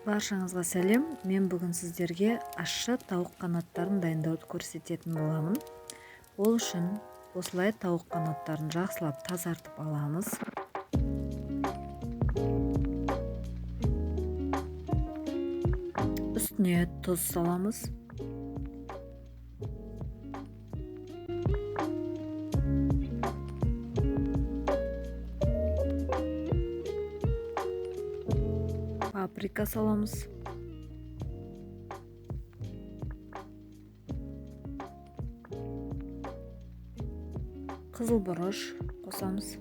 Баршаңызға сәлем. Мен бүгін сіздерге ащы тауық қанаттарын дайындауды көрсететін боламын. Ол үшін осылай тауық қанаттарын жақсылап тазартып аламыз. Үстіне тұз саламыз. Паприка саламыз. Қызыл бұрыш қосамыз.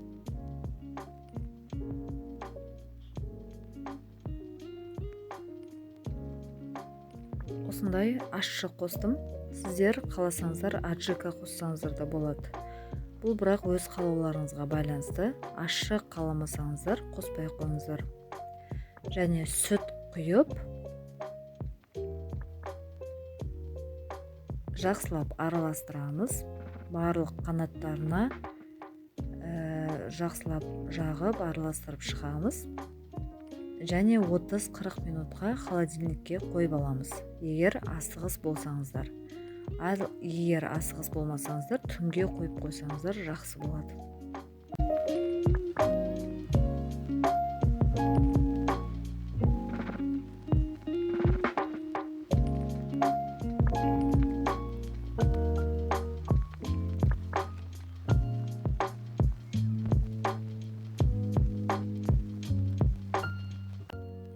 Осындай ащы қостым. Сіздер қаласаңыздар аджика қоссаңыздар да болады. Бұл бірақ өз қалауларыңызға байланысты. Ащы қаламасаңыздар қоспай қойыңыздар. Және сүт құйып, жақсылап араластырамыз. Барлық қанаттарына жақсылап жағып араластырып шығамыз. Және 30-40 минутқа холодильникке қойып аламыз. Егер асығыс болсаңыздар. Ал егер асығыс болмасаңыздар, түнге қойып қойсаңыздар жақсы болады.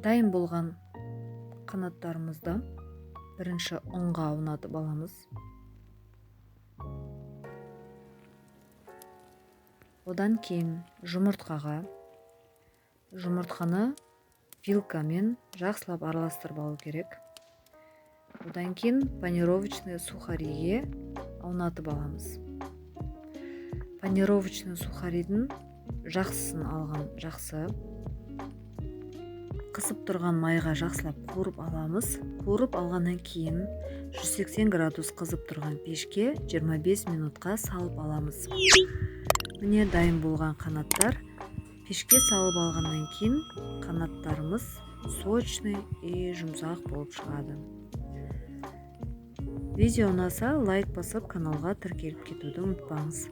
Дайын болған қанаттарымызды бірінші ұнға аунатып аламыз. Одан кейін жұмыртқаға, жұмыртқаны вилкамен жақсылап араластырып алу керек. Одан кейін панировочный сухариге аунатып аламыз. Панировочный сухаридің жақсысын алған жақсы. Қысып тұрған майға жақсылап қуырып аламыз. Қуырып алғаннан кейін 180 градус қызып тұрған пешке 25 минутқа салып аламыз. Міне дайын болған қанаттар. Пешке салып алғаннан кейін қанаттарымыз сочный и жұмсақ болып шығады. Видео ұнаса лайк басып каналға тіркеліп кетуді ұмытпаңыз.